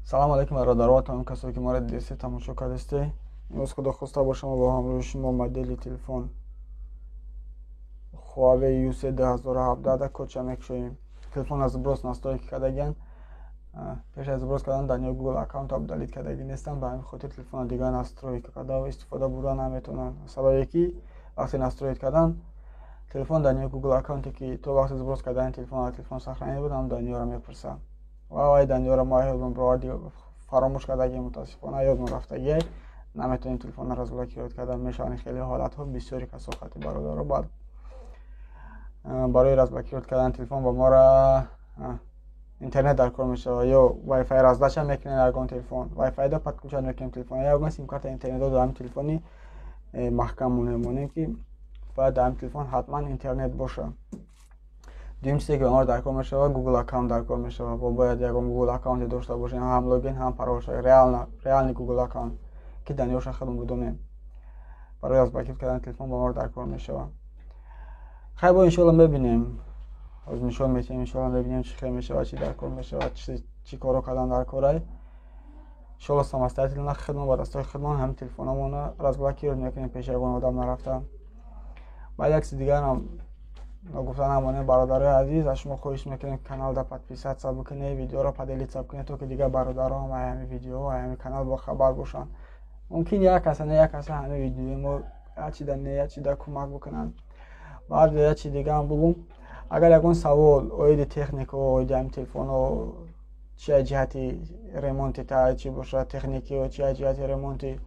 Салом алейкум бародаро ва тамоми касое ки моро дидесте, тамошо кардесте. Имрӯз худо хоста бо шумо бо ҳамроҳи шумо модели телефон Huawei U3 2017 кодша мекушоем. Телефон аз сброс настройки кардагиан. Пеш аз сброс кардан дар Google аккаунт удалить кардаги нестам, ба ҳамин хотир телефона дигар настройка карда ва истифода бурда наметавонанд. Сабабе ки вақте настроить кардан телефон дар Google аккаунте ки то вақти сброс кардани телефон дар телефон сохранӣ буд, ҳам данныеро мепурсад. Ва вай данныеро мо ёдмон бироварди фаромӯш кардагием, мутаассифона ёдмон рафтагиай, наметавонем телефонро разблокировать кардан. Мешаванд хеле ҳолатҳо, бисёри касо хати бародаро баъд барои разблокировать кардан телефон ба мора интернет дар кор мешавад, ё Wi-Fi раздача мекунем, ягон телефон Wi-Fi да подключать мекунем телефон, ягон сим-карта интернет дар ҳамин телефони маҳкам мемонем, ки бояд дар ҳамин телефон ҳатман интернет бошад. Дуюм чизе ки ба мо дар кор мешавад, Google аккаунт дар кор мешавад. Мо бояд ягон Google аккаунте дошта бошем, ҳам логин, ҳам парол, реальный Google аккаунт, ки данныеша худмон бидонем. Барои разблокировать кардани телефон ба мо дар кор мешавад. Хайр, бо иншоалло мебинем, ҳозир нишон метиҳем, иншоалло мебинем чӣ хел мешавад, чӣ дар кор мешавад, чӣ корҳо кардан дар корай. Иншоалло самостоятельно худмон ба дастои худмон ҳамин телефономонро разблокировать мекунем, пеши ягон одам нарафта. Баъд як чизи дигарам ногуфта намонем, бародарои азиз, аз шумо хоҳиш мекунем каналда подписаться бикунед, видеоро поделиться бикунед, то ки дигар бародаро ҳам ҳамин видео, ҳамин канал бохабар бошанд. Мумкин як каса не як каса ҳамин видеои мо ячида не ячида кӯмак бикунанд. Баъд як чи дигаам бугум, агар ягон савол оиди техника, оиди ҳамин телефонҳо, чи аз ҷиҳати ремонти чи бошад техникиё, чи аз ҷиҳати ремонти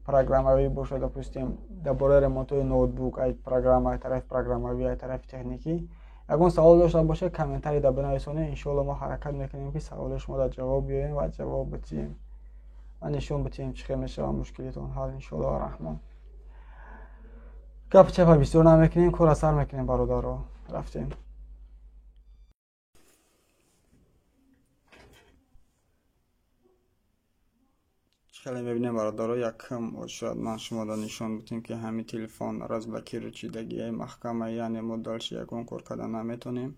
программавӣ бошад, допустим, дар бораи ремонтҳои ноутбук, ай программа, ай тарафи программавӣ, ай тарафи техникӣ ягон савол дошта бошед, комментарийда бинависонед. Иншоалло мо ҳаракат мекунем, ки саволи шумо дар ҷавоб биёем ва ҷавоб битиҳем ва нишон битиҳем чӣ хел мешавад мушкилитон ҳал, иншоалло раҳмон. Гапи чапа бисёр намекунем, кора сар мекунем, бародаро, рафтем. Хеле мебинем, бародаро, якм шояд ман шуморо нишон бидем, ки ҳамин телефон разблокировать шидагиай, маҳкама, яъне мо дальше ягон кор карда наметонем.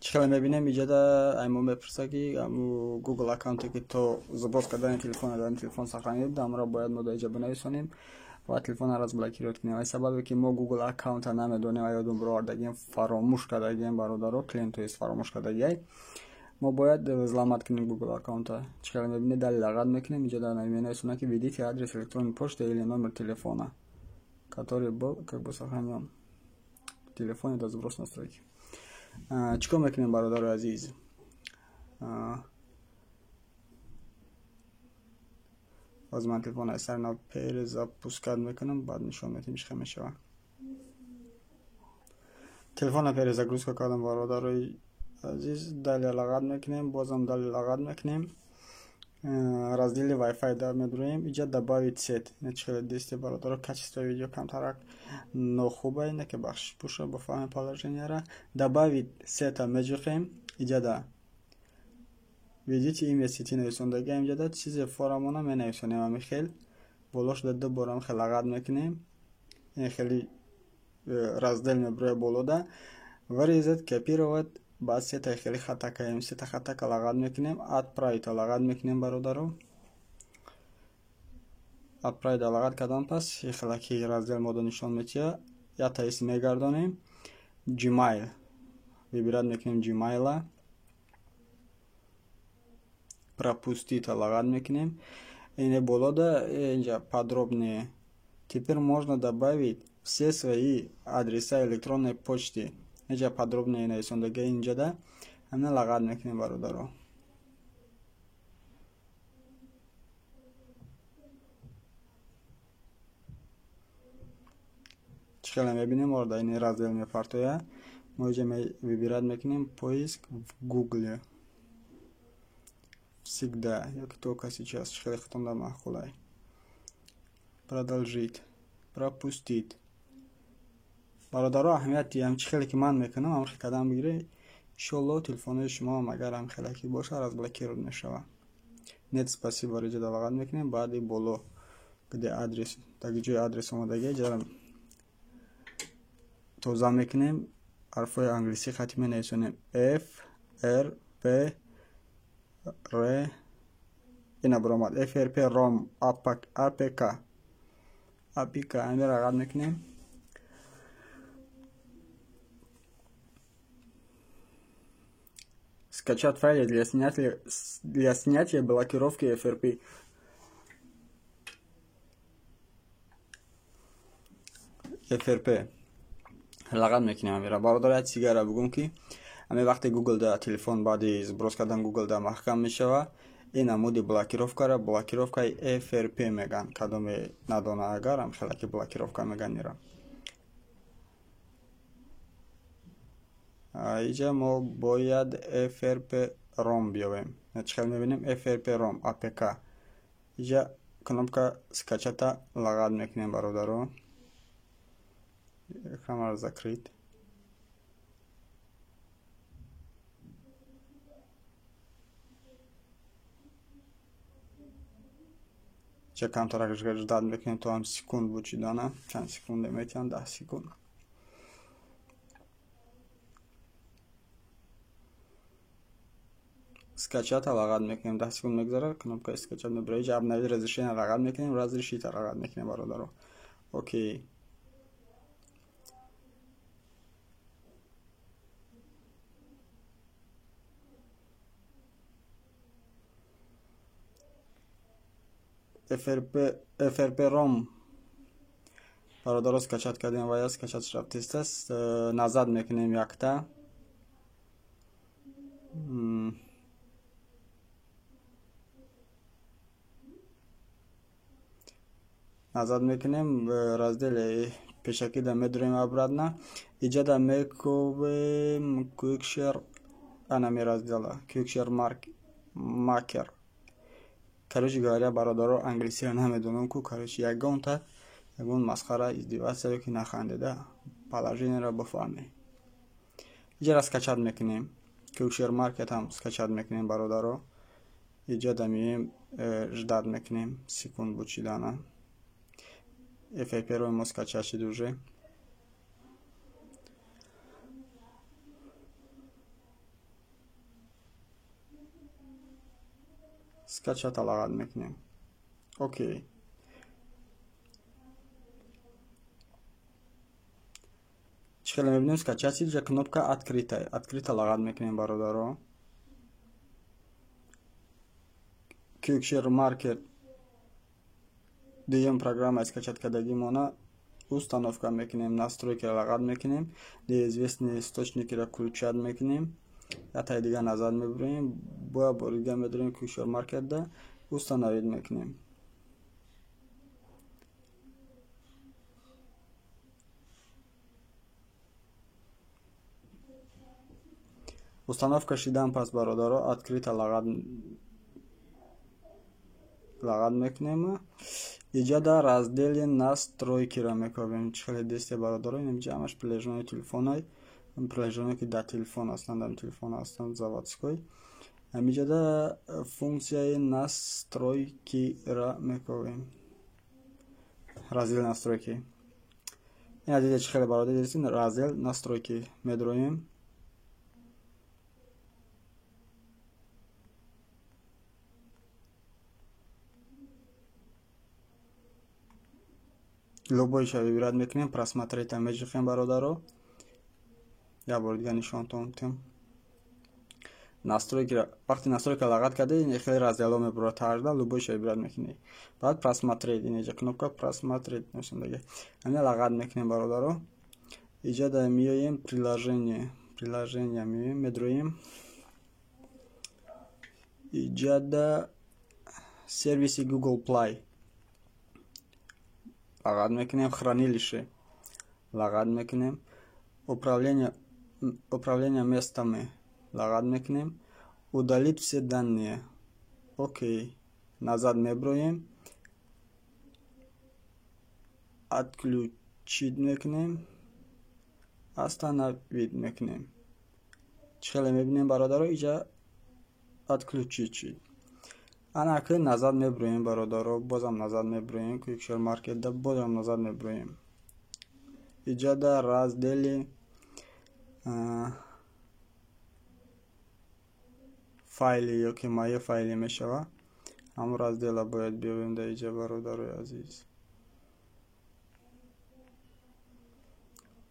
Чӣ хеле мебинем, иҷода мо мепурса, ки Google аккаунте ки то сброс кардани телефона дар телефон сохранӣ буд, амро бояд мо дар иҷа бинависонем ва телефонро разблокировать кунем. Ай сабабе ки мо Google аккаунта намедонем, ай ёдон бировардагием, фаромӯш кардагием, бародаро, клиент то есть фаромӯш кардагиай, мо бояд взломать кунем Google аккаунта. Чӣ хеле мебинед, далее лағат мекунем, иҷода менависонад, ки введите адрес электронной почты или номер телефона, который был как бы сохранен в телефоне до сброс настройки. Чӣ кор мекунем, бародарои азиз? Ҳозир ман телефон аз сари нав перезапускать мекунам, баъд нишон медиҳем чӣ хел мешавад. Телефонро перезагрузка кардам, бародарои азиз. Далее лағат мекунем, бозам далее лағат мекунем, раздели Wi-Fi дар медуроем, иҷа добавить сеть. Чӣ хеле дисте, бародаро, качество видео камтарак нохуба, ина ки бахшиш боша, бофаҳми положенияра. Добавить сета меҷиқем, иҷада введите имя сети нависондагиам, иҷада чизе форамона менависонем, ами хел болошда ду бор ам хел лағат мекунем, ин хели раздел мебироя болода, вырезать, копировать, баъд сета хели хатакаем, сета хатака лағат мекунем, отправить лағат мекунем, бародаро. Отправить лағат кардан пас хелаки раздел мода нишон метиҳад, якта ис мегардонем, Gmail выбирать мекунем, Gmail пропустить лағат мекунем, ине болода инҷа подробнее, теперь можно добавить все свои адреса электронной почты, инҷа подробнее нависондага, инҷада ҳамина лағат мекунем, бародаро. Чӣ хеле мебинем, моро дар ин раздел мепартояд, мо инҷа выбирать мекунем поиск в Гугле всегда ёки только сейчас, чӣ хеле худтон маъқулай, продолжить, пропустить. Бародаро, аҳамияти ҳам чӣ хеле ки ман мекунам, ҳам хел кардам бигиред, иншоалло телефонҳои шумо ҳам агар ҳам хелаки бошад, разблокировать мешавад. Нет, спасибо, иҷода лағат мекунем. Баъди боло где адрес, таги ҷои адрес омадаги, иҷара тоза мекунем. Ҳарфҳои англисӣ хати менависонем. F R P R, ина баромад. F R P ROM APK APK, амира лағат мекунем. Скачать файлы для снятия блокировки FRP. FRP лағат мекунем амира. Бародар, як сигара бугум, ки ами вақте Google да телефон баъди сброс кардан Google да маҳкам мешава, ин намуди блокировкара блокировкаи FRP меган. Кадоме надона, агар ам хелаки блокировка меган ира. Иҷа мо бояд FRP ROM биёвем. Чӣ хел мебинем? FRP ROM APK. Иҷа кнопка скачата лағат мекунем, бародаро. Камера закрыть. Иҷа камтарак ждать мекунем, то ҳам секунд бучидана. Чанд секунде метиҳанд? 10 секунд. Скачата лағат мекунем, 10 секунд мегузарад, кнопкаи скачать мебарад. Иҷа обновить разрешение лағат мекунем, разрешить лағат мекунем, бародаро. Окей. FRP ROM бародаро скачать кардем ва я скачать рафтистаст. Назад мекунем якта. Назад мекунем, раздели пешакида медурем обратно. Иҷада мекобем Quickshare, анами раздела Quickshare Marker. Короче говоря, бародаро, англисиро намедонам ку, короче, ягонта ягон масхара, издеваться ёки нахандеда, положениеро бифаҳме. Иҷара скачать мекунем. Quickshare Market ҳам скачать мекунем, бародаро. Иҷада меоем, ждать мекунем секунд бучидана. FRP-ро мо скачать шид уже. Скачать лағат мекунем. Окей. Чӣ хеле мебинем, скачать шид, иҷа кнопка открыта. Открыта лағат мекунем, бародаро. Quickshare Market дуюм программаи скачать кардагимона установка мекунем, настройкиро лағат мекунем, неизвестные источникиро включать мекунем, ятаи дига назад мебурем, боя бори дига медурем Quickshare Market-да установить мекунем. Установка шидан пас, бародаро, открыта лағат мекунем. Иҷада раздели настройкиро мекобем. Чӣ хеле десте, бародаро, инҷа ҳамаш приложение телефонай, приложение ки дар телефон ҳастанд, дар телефон ҳастанд заводской. Ҳамиҷада функсияи настройкиро мекобем. Раздел настройки. Ина дида, чӣ хеле, бародар, дидед, раздел настройки медроем. Любойша выбирать мекунем, просмотреть меҷихем, бародаро. Як бор дига нишонтон метем. Настройки, вақти настройка лағат карда, ин хеле раздело мебурад тарда, любойша выбирать мекунӣ. Баъд просмотреть, инҷа кнопка просмотреть нависондаги. Ҳамина лағат мекунем, бародаро. Иҷа меоем приложение, приложение меоем, медроем. Иҷада сервиси Google Play лағат мекунем, хранилище лағат мекунем, управление местами лағат мекунем, удалить все данные. Окей. Назад меброем. Отключить мекунем. Остановить мекунем. Чӣ хеле мебинем, бародаро, иҷа отключить шид. Ана ки назад меброем, бародаро, бозам назад меброем, Quickshare Market да бозам назад меброем. Иҷода раздели файли ёки мои файли мешава. Ҳамон раздела бояд биёбем дар иҷа, бародарои азиз.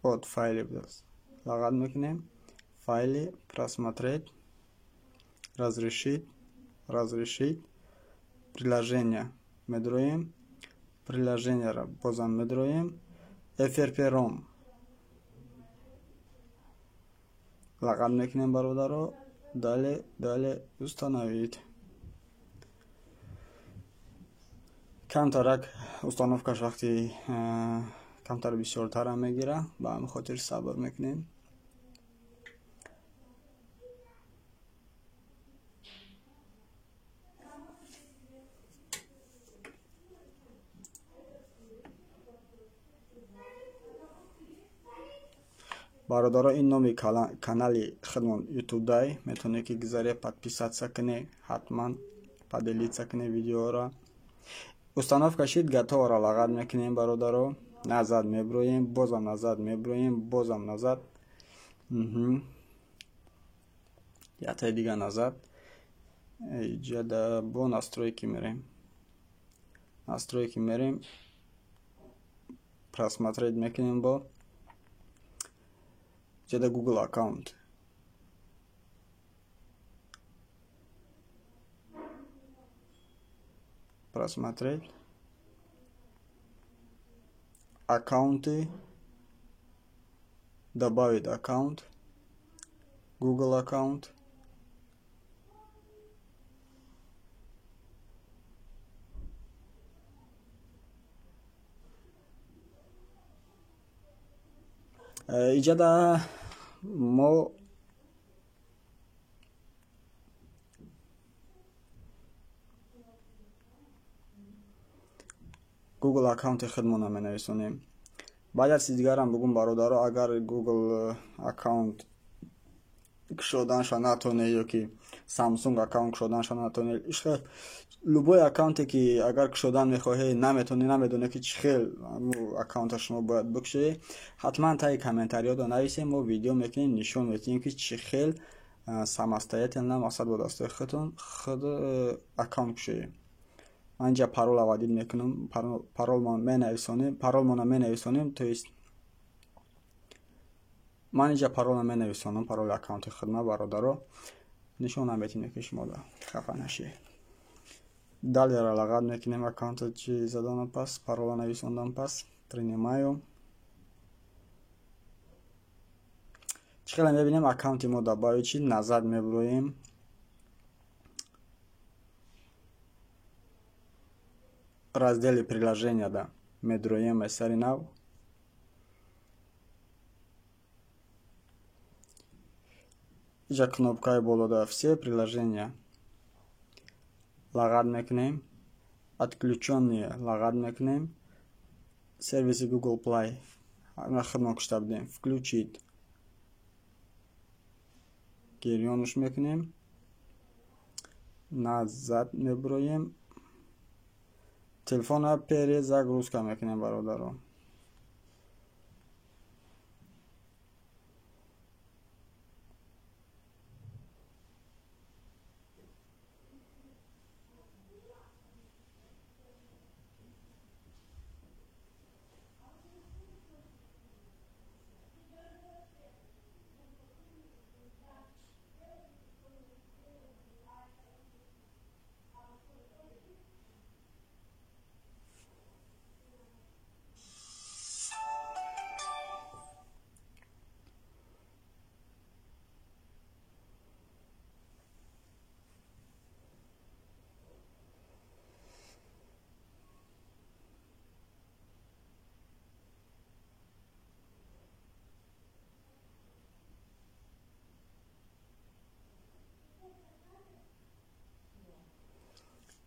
Вот файли будааст. Лағат мекунем. Файли просмотреть, разрешить, разрешить, приложение медроем, приложениеро бозам медроем, FRP-ROM лағат мекунем, бародаро, далее, далее, установить. Камтарак установкаш вақти камтар бисёртарам мегира, ба ҳамин хотир сабр мекунем. Бародаро, ин номи канали худмон ютуб дай, метавонед ки гузаре подписаться кунед, ҳатман поделиться кунед видеоро. Установка шид, готовро лағат мекунем, бародаро, назад меброем, бозам назад меброем, бозам назад, ятаи дига назад. Иҷода бо настройки мерем, настройки мерем, просмотреть мекунем, бо иҷода Google аккаунт. Просмотреть аккаунты, добавить аккаунт, Google аккаунт. Иҷода мо Google аккаунти худмона менависонем. Баъд як чизи дигарам бугум, бародаро, агар Google аккаунт кушоданша натонед ё ки Samsung аккаунт кушоданша натонед, ишхел любой аккаунте ки агар кушодан мехоҳед, наметонед, намедонед ки чӣ хел аккаунта шумо бояд бикушоед, ҳатман таи комментариёро нависед, мо видео мекунем, нишон медиҳем ки чӣ хел самостоятельно, мақсад бо дастои худтон худ аккаунт кушоед. Ман инҷа парола вадид мекунам, паролмон менависонем, паролмона менависонем, то есть ман инҷа парола менависонам, пароли аккаунти худма, бародаро, нишон метинем ки шумо хафа нашед. Далеро лағат мекунем, аккаунта чи заданам пас, парола нависондам пас, принимаю. Чӣ хеле мебинем, аккаунти мо добавить шид, назад меброем. Раздели приложенияда медроем аз сари нав. Иҷа кнопкаи болода все приложения лағат мекунем, отключённые лағат мекунем, сервиси Google Play худмон кушта будем, включить гирёнуш мекунем, назад меброем, телефонро перезагрузка мекунем, бародаро.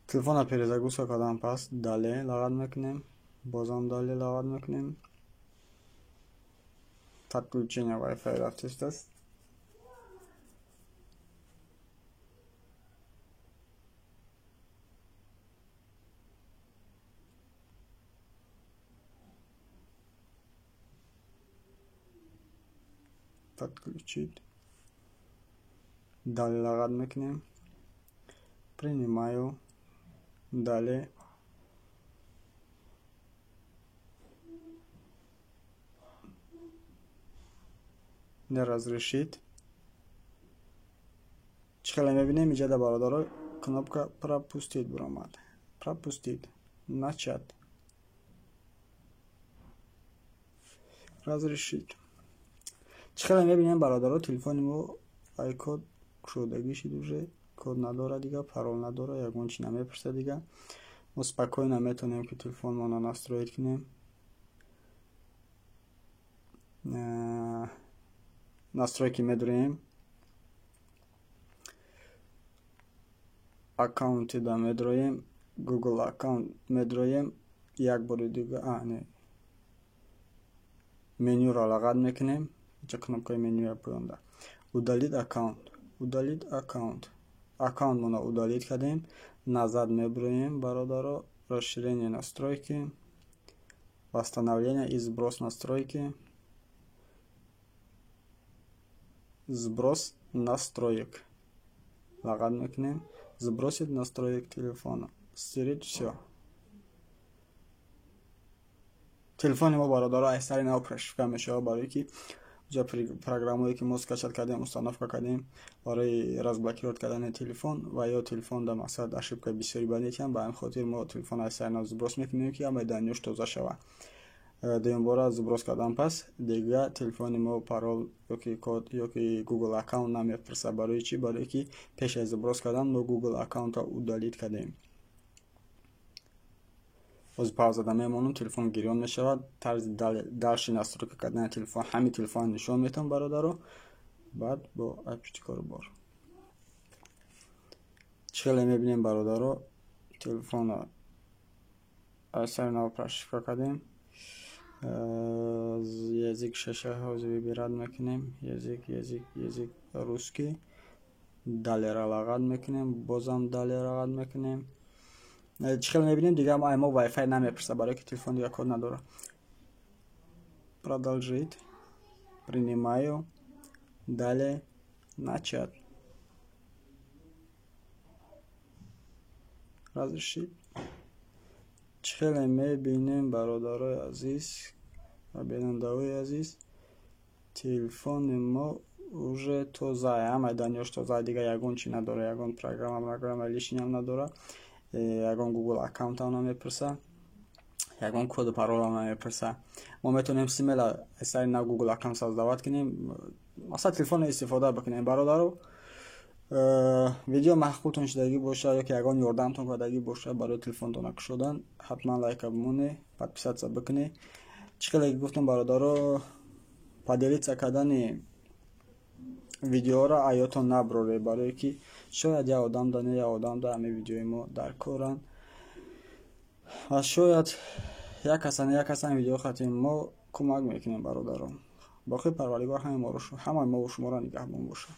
Телефонро перезагрузка кардан пас далее лағат мекунем, бозам далее лағат мекунем. Подключение Wi-Fi рафтааст. Подключить. Далее лағат мекунем. Принимаю. Далее. Не разрешить. Чӣ хеле мебинем, иҷода, бародаро, кнопка «Пропустить» буромад. Пропустить. Начать. Разрешить. Чӣ хеле мебинем, бародаро, телефони мо ай код кушодагӣ шид, уже код надора дига, парол надора, ягон чи намепурса дига. Мо спокойно метавонем, ки телефонмонро настроить кунем. Настройки медроем, аккаунтида медроем, Google аккаунт медроем, як бори дига, а не, менюро лағат мекунем. Инҷа кнопкаи менюя поёнда. Удалить аккаунт, удалить аккаунт. Аккаунтмонро удалить кардем, назад меброем, бародаро, расширение, настройки, восстановление и сброс настройки, сброс настроек лағат мекунем, сбросить настроек телефона, стереть всё. Телефони мо, бародаро, аз сари нав прошивка мешавад, барое ки уҷа программое ки мо скачать кардем, установка кардем барои разблокировать кардани телефон ва ё телефон дар мақсад ошибка бисёри ба метиҳанд. Ба ҳамин хотир мо телефон аз сари нав сброс мекунем, ки ҳамаи данныеш тоза шавад. Дуюмбора сброс кардан пас дига телефони мо парол ёки код ёки Google аккаунт намепурсад. Барои чӣ? Барое ки пеш аз сброс кардан мо Google аккаунтро удалить кардем. Ҳозир паузада мемонам, телефон гирён мешавад. Тарзи дальше настройка кардани телефон, ҳамин телефон нишон метавон, бародаро. Баъд бо айпушти кору бор. Чӣ хеле мебинем, бародаро, телефонро аз сари нав прошивка кардем. Язык шаша ҳозир выбирать мекунем. Язык, язык, язык русский. Далее лағат мекунем, бозам далее лағат мекунем. Чӣ хеле мебинем, дига мо Wi-Fi намепурсад, барое ки телефон дига код надорад. Продолжить. Принимаю. Далее. Начать. Разрешить. Чӣ хеле мебинем, бародарои азиз ва бинандаҳои азиз, телефони мо уже тоза, ҳамаи данныеш тоза, дига ягон чи надора, ягон программа лишниам надора, ягон Google аккаунтам намепурса, ягон коду паролам намепурса. Мо метавонем смело аз сари нав Google аккаунт создавать кунем, масалан, телефонро истифода бикунем. Бародаро, видео маъқултон шудагӣ боша ёки ягон ёрдамтон кардагӣ боша барои телефонтон кушодан, ҳатман лайка бимонед, подписаться бикунед. Чӣ хеле гуфтам, бародаро, поделиться кардани видеоро аётон наброред, барое ки шояд як одам да не, як одам да ҳамин видеои мо дар коранд ва шояд як каса не, як каса видео хати мо кӯмак мекунем, бародаро. Боқӣ Парвардигор ҳамаи мову шуморо нигаҳбон бошад.